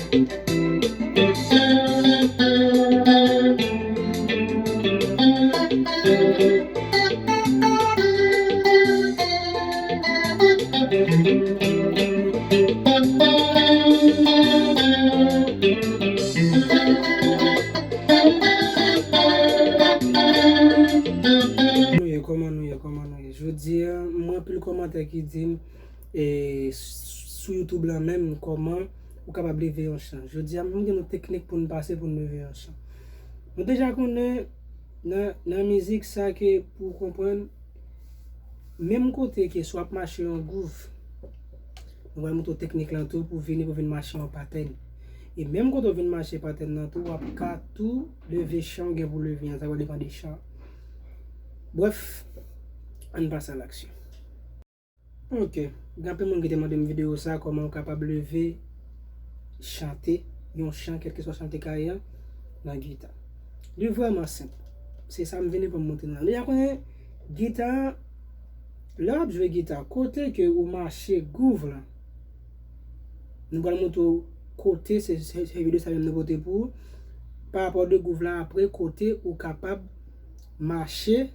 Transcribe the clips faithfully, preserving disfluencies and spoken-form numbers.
Nou ye, kòman nou ye, kòman nou ye? Jodi a, m wè anpil kòmantè ki di m, e, sou YouTube la menm, kòman ou kapab leve yon chan. Jodi a, m gen yon teknik pou n pase pou n leve yon chan. Nou deja konnen nan, nan mizik sa ke pou w konprann, menm kote ke si w ap mache yon gwouv, nou pral montre w teknik lan tou pou vini, pou vin mache yon patèn. E menm kote w vin mache patèn nan tou, w ap ka tou leve chan w gen pou leve an, sa va depann de chan. Brèf, ann pase a laksyon. Ok, gen anpil moun ki te mande m videyo sa, kòman w kapab leve, chante yon chan, kèlkeswa chan te ka ye a, nan gita. Li vrèman senp. Se sa m vini pou m montre nou la. Nou deja konnen gita, lè w ap jwe gita, kote ke ou mache gwouv lan, nou pral montre w kote, se, se, se videyo sa menm nou pote pou ou. Pa rapò de gwouv lan apre, kote ou kapab mache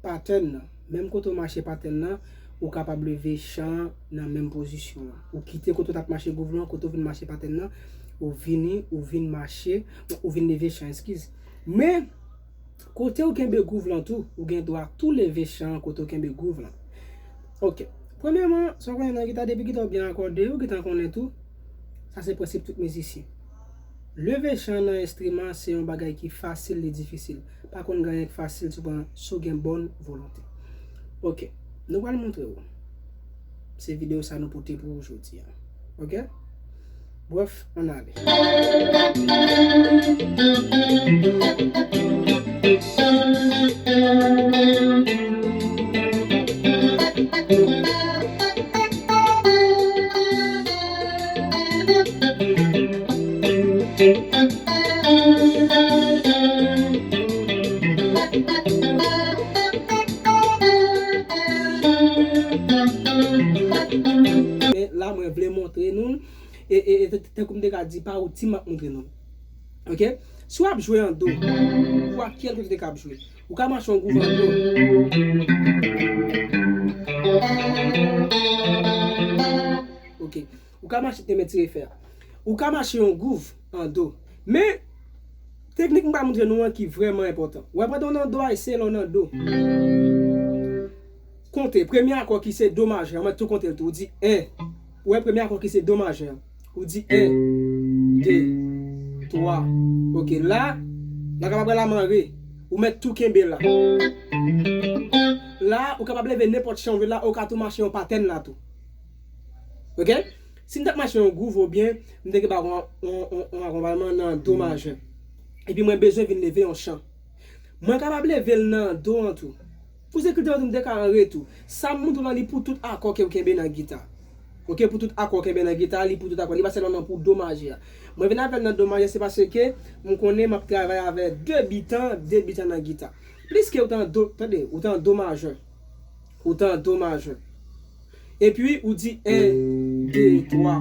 patèn nan. Menm kote w mache patèn nan, ou kapab leve chan an nan menm pozisyon an. Ou kite kote w t ap mache gwouv lan, kote w vin mache patèn nan, ou vini, ou vin mache, ou vin leve chan, eskiz. Men, kote w kenbe gwouv lan tou, ou gen dwa tou leve chan an kote w kenbe gwouv lan. Ok. Premyèman, sa w konnen nan gita, depi gita w byen akòde, ou gentan konnen tou, sa se prensip tout mizisyen. Leve chan nan enstriman se yon bagay ki fasil, li difisil. Pa konn gen anyen k fasil si w pran, si w gen bòn volonte. Ok, nou pral montre w. Se videyo sa nou pote pou ou jodi a. Ok? Brèf, ann ale. Men la, mwen vle montre nou, e, e, e, tankou m te ka di, pa woutin m ap montre nou. Ok? Si w ap jwe an do, ou a kèlkeswa kote w te ka ap jwe, ou ka mache yon gwouv an do. Ok. Ou ka mache, te mèt tire fè a. Ou ka mache yon gwouv an do. Men, teknik m pral montre nou an ki vrèman enpòtan. Ou wè pandan w nan do a, se lè w nan do. Konte, premye akò ki se do majè, ou mèt tou konte l tou. Ou di en. Ou wè premye akò ki se do majè. Ou di en, de, twa. Ok, la, la kapab pral amanre. Ou mèt tou kenbe la. La, ou kapab leve nenpòt chan ou vle la, ou ka tou mache yon patèn la tou. Ok? Si m t ap mache yon gwouv oubyen m te gen ba yon, yon, yon, yon akonpayman nan do majè, epi mwen bezwen vin leve yon chan, mwen kapab leve l nan do an tou. Pou sekirite an tou, m te ka an re tou. Sa m montre w la, li pou tout akò ke w kenbe nan gita. Ok, pou tout akò w kenbe nan gita, li pou tout akò. Li pa sèlman pou do majè a. Mwen vin avè l nan do majè, se paske m konnen m ap travay avè de bitan, de bitan nan gita. Pliske ou te an do, tande, ou te an do majè. Ou te an do majè. Epi, ou di en, de, twa.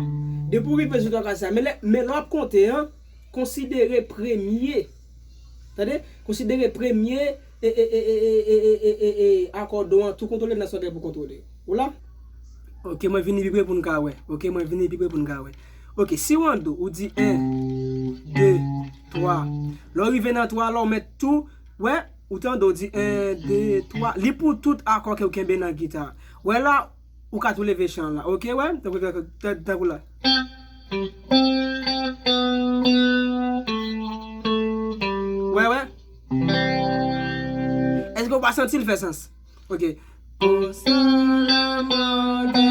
Depi w rive sou twa kaz sa, men lè, men lè w ap konte an, konsidere premye. Tande? Konsidere premye, e, e, akò do an, tou kontwole nan sa w gen pou kontwole. Ou la? Ok, mwen vini pi pre pou n ka wè. Ok, mwen vini pi pre pou n ka wè. Ok, si w an do, ou di en, de, twa. Lè w rive nan twa la, ou mèt tou, wè, ou tande, ou di en, de, twa. Li pou tout akò ke w kenbe nan gita. Wè la, ou ka tou leve chan la. Ok, wè? Tankou, tankou, tankou la. Wè, wè. Èske w pa santi l fè sans? Ok. Konsa la mande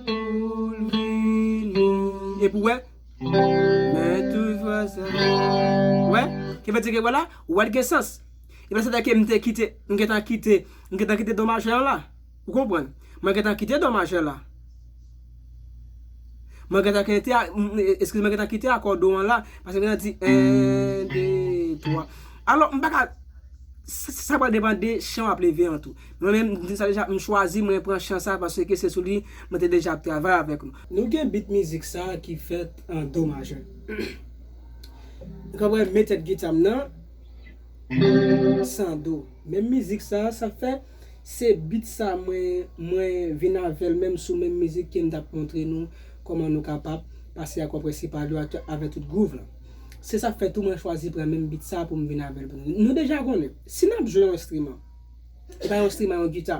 pou l vini. Epi w wè? Men toujou sa. Wè? Ki vle di ke, vwala, ou wè l gen sans. Epi se ta ke m te kite, m gentan kite, m gentan kite do majè an la. Ou konprann? Mwen gentan kite do majè la. Mwen gentan kite, a, m, e, eskize, mwen gentan kite akò do an la. Paske m gentan di en, de, twa. Alò, m pa ka Sa, sa pral depann de chan w ap leve an tou. Mwen menm, m di sa deja, m chwazi, mwen pran chan sa paske se sou li mwen te deja ap travay avèk nou. Nou gen bit mizik sa ki fèt an do majè. Ou konprann, men tèt gita m nan, san do. Menm mizik sa, sa fè, se bit sa mwen, mwen vin avè l menm sou menm mizik ke m t ap montre nou kòman nou kapab pase akò prensipal yo ak, avè tout groove lan. Se sa k fè tou mwen chwazi pran menm bit sa pou m vin avè l pou nou. Nou deja konnen, si n ap jwe yon enstriman, e pa yon enstriman, yon gita.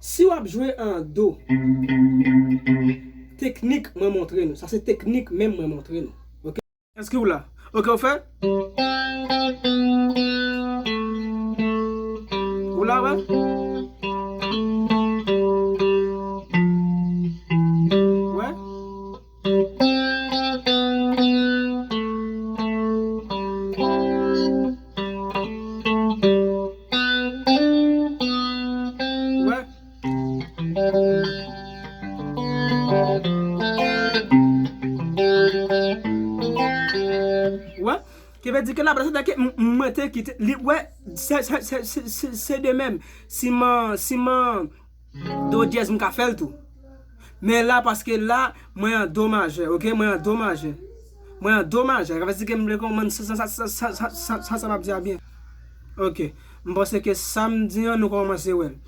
Si w ap jwe an do, teknik mwen montre nou. Sa se teknik menm mwen montre nou. Èske w la? Ok, ou fè? Ou la, wè? Wè? Wè? Wè? Ki vle di ke la, se ke m- m- mwen te kite li, wè, se, se, se, se, se, se de menm. Siman, siman, do dyèz, m ka fè l tou. Men la, paske la, mwen an do majè, ok? Mwen an do majè. Mwen an do majè. Sa vle di ke m vle konprann sa, sa, sa m ap di a byen. Ok. M panse ke sa m di an, nou kòmanse wè l.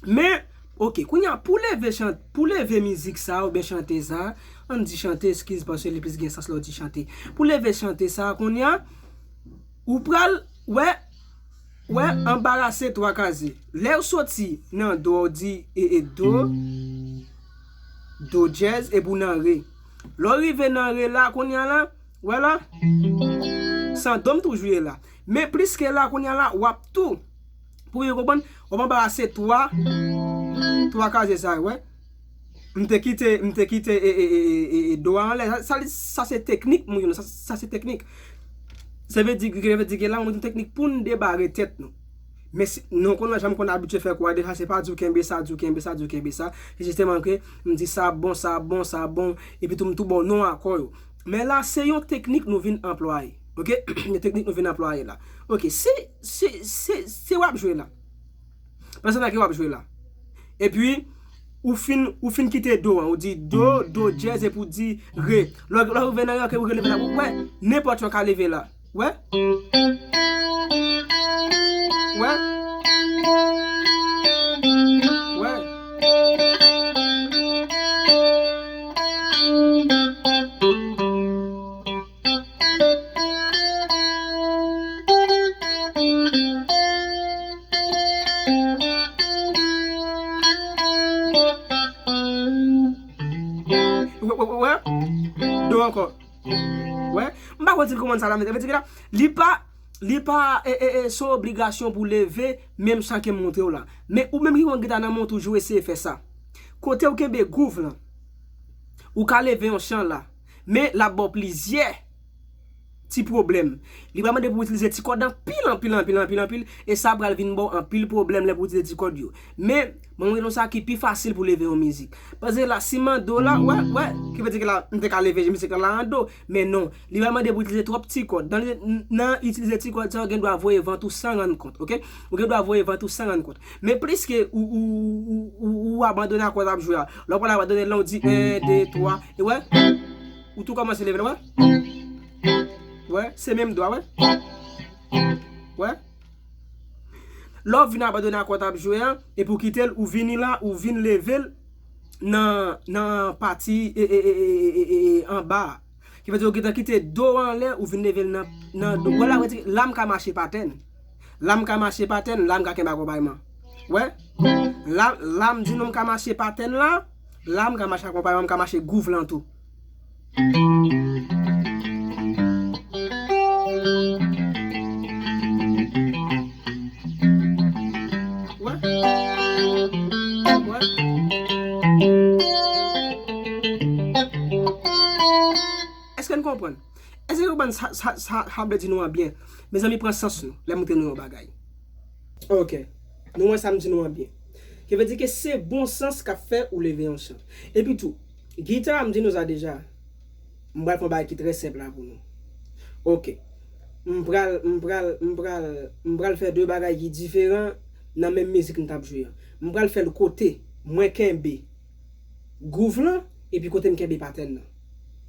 Men, ok, kounye a, pou leve chan-, pou leve mizik sa, oubyen chante sa, ann di chante, eskiz, paske li plis gen sans lè w di chante. Pou leve chante sa, kounye a, ou pral, wè, wè, anbarase twa kazye. Lè w soti nan do, w di, e, e, do, do dyèz, epi w nan re. Lè w rive nan re la, kounye a la, wè la, san do m toujou ye la. Men plis ke la, kounye a la, w ap tou, pou yo konprann, w ap anbarase twa, twa kazye sa yo, wè. M te kite, m te kite, e, e, e, e, e, e, do a anlè. Sa, sa, sa se teknik, moun yo, sa, sa se teknik. Sa vle di, sa vle di ke la, mwen, teknik pou n debare tèt nou. Men si, nou konn, jan m konn abitye fè kou a deja, se pa di w kenbe sa, di w kenbe sa, di w kenbe sa. Se jisteman ke m di sa bon, sa bon, sa bon, epi tou m tou ba w non akò yo. Men la, se yon teknik nou vin anplwaye. Ok? Yon teknik nou vin anplwaye la. Ok, se, se, se, se w ap jwe la. Panse nan ki w ap jwe la. Epi, ou fin, ou fin kite do an, ou di do, do dyèz, epi ou di re. Lè, lè w rive nan re an, ke ou releve la, ou wè, nenpòt yon ka leve la. Wè? Wè? Wè? Wè, wè, wè, wè. Do ankò. Wè. M pa konn si l konprann sa la, men, men, men, li pa, li pa, e, e, e, se yon obligasyon pou leve, menm jan ke m montre w la. Men ou menm ki konn gita nan men w, toujou eseye fè sa. Kote w kenbe groove lan, ou ka leve yon chan la, men l ap ba w plizyè ti pwoblèm. Li pral mande pou w itilize ti kòd anpil, anpil, anpil, anpil, anpil, e sa pral vin ba w anpil pwoblèm lè pou w itilize ti kòd yo. Men, mwen montre nou sa ki pi fasil pou leve yon mizik. Panse la, si m an do la, wè, wè, ki vle di ke la, m te ka leve mizik la, la an do, men non, li pral mande pou w itilize twòp ti kòd. Nan, nan itilize ti kòd sa, ou gen dwa voye vant ou san rann kont, ok? Ou gen dwa voye vant ou san rann kont. Men pliske ou, ou, ou, ou, ou abandone akò w ap jwe a. Lè w pral abandone l lan, ou di en, de, twa, e wè, ou tou kòmanse leve l, wè. Wè, se menm do a, wè. Wè. Lè w vin abandone akò w t ap jwe a, epi w kite l, ou vini la, ou vin leve l nan, nan pati, e, e, anba a. Ki vle di ou gentan kite do w anlè, ou vin leve l nan, nan do. Wè la, wè ti, la m ka mache patèn. La m ka mache patèn, la m ka kenbe akonpayman. Wè? La, la m di nou m ka mache patèn la, la m ka mache akonpayman, m ka mache groove lan tou. Wè? Wè? Èske n konprann? Èske n konprann sa, sa, sa, sa m vle di nou an byen? Mezanmi, pran sans nou lè m montre nou yon bagay. Ok. Nou wè sa m di nou an byen. Ki vle di ke se bon sans k ap fè ou leve yon chan. Epi tou, gita a, m di nou sa deja. M pral fè yon bagay ki trè senp la pou nou. Ok. m pral, m pral, m pral, m pral fè de bagay ki diferan nan menm mizik m t ap jwe an. M pral fè l kote mwen kenbe gwouv lan, epi kote m kenbe patèn nan.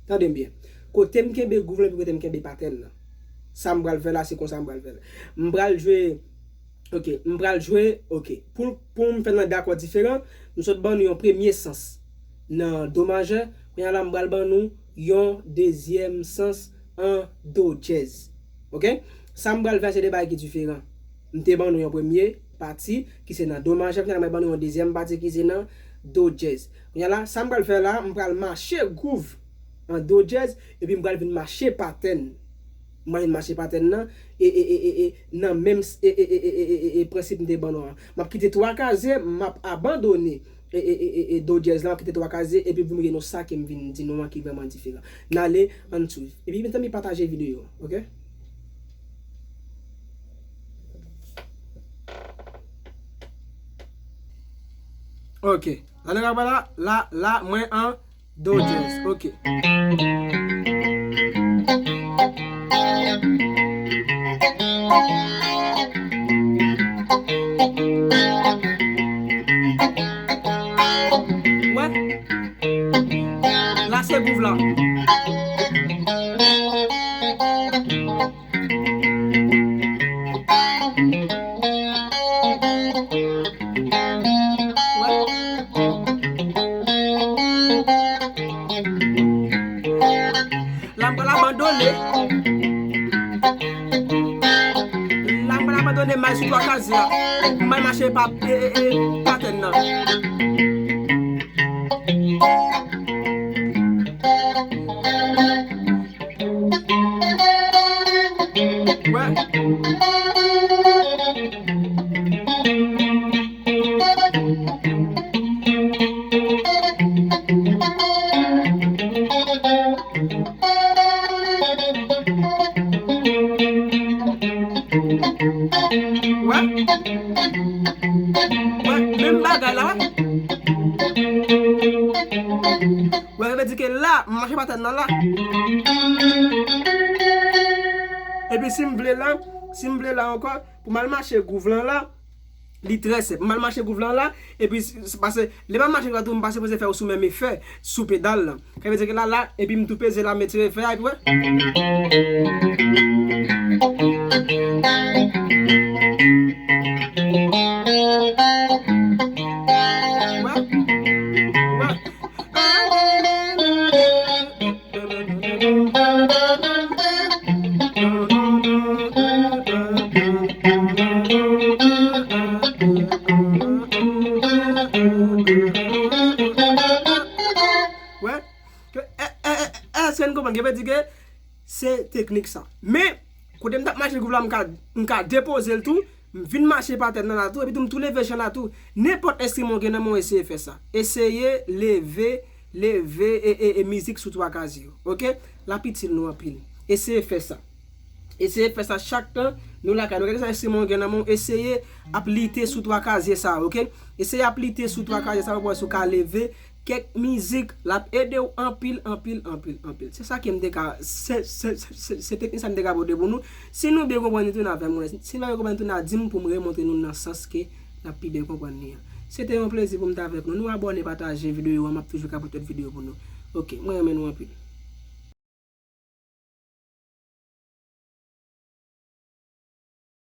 Tande m byen. Kote m kenbe gwouv lan, epi kote m kenbe patèn nan. Sa m pral fè la, se konsa m pral fè l. M pral jwe, ok, m pral jwe, ok. Pou, pou m fè l nan de akò diferan, m sot ban nou yon premye sans nan do majè, kounye a la m pral ban nou yon dezyèm sans an do djèz. Ok? Sa m pral fè se de bagay ki diferan. M te ban nou yon premye pati ki se nan do majè, kounye a la m pral ban nou yon dezyèm pati ki se nan do djèz. Kounye a la, sa m pral fè la, m pral mache gwouv an do djèz, epi m pral vin mache patèn. M pral vin mache patèn nan, e, e, e, e, e, nan menm s-, e, e, e, prensip m te ban nou an. M ap kite twa kazye, m ap abandone e, e, e, e, e, do djèz la, m ap kite twa kazye, epi pou m gen nou sa ke m vin di nou an ki vrèman diferan. N ale, ann swiv. Epi, mezanmi, pataje videyo an, ok? Ok. La, nou ka wè la, la, la, mwen an do djèz, ok. Wè. La se gwouv la. Wè. La m pral abandone. La m pral abandone m al sou twa kazye a. M al mache pa, e, e, e, patèn nan. Wè. Wè. Wè, menm bagay la, wè. Wè, sa vle di ke la, m mache patèn nan la. Epi si m vle la, si m vle la ankò, pou m al mache gwouv lan la, li trè senp. M al mache gwouv lan la, epi s-, s-, pase, lè m ap mache gwouv la tou, m pa sipoze fè w sou menm efè, sou pedal lan. Sa vle di ke la, la, epi m tou peze la, m retire efè a, epi wè. Wè. Wè. Wè. Ke, e, e, e, èske n konprann? Gen vle di ke se teknik sa. Men, kote m t ap mache gwouv la, m ka, m ka depoze l tou, m vin mache patèn nan la tou, epi tou m tou leve jan la tou. Nenpòt enstriman w gen nan men w, eseye fè sa. Eseye leve, leve, e, e, e mizik sou twa kazye yo. Ok? L ap itil nou anpil. Eseye fè sa. Eseye fè sa chak tan nou lakay nou. Kèlkeswa enstriman w gen nan men w, eseye ap lite sou twa kazye sa, ok? Eseye ap lite sou twa kazye sa pou w wè si w ka leve kèk mizik. L ap ede w anpil, anpil, anpil, anpil. Se sa ke m te ka, se, se, se, se, se teknik sa m te ka pote pou nou. Si nou byen konprann li, tounen avè m, wè. Si nou pa byen konprann li, tounen a di m pou m remontre nou nan sans ke n ap pi byen konprann li an. Se te yon plezi pou m te avèk nou. Nou abòne, pataje videyo an, m ap toujou ka pote lòt videyo pou nou. Ok, mwen renmen nou anpil.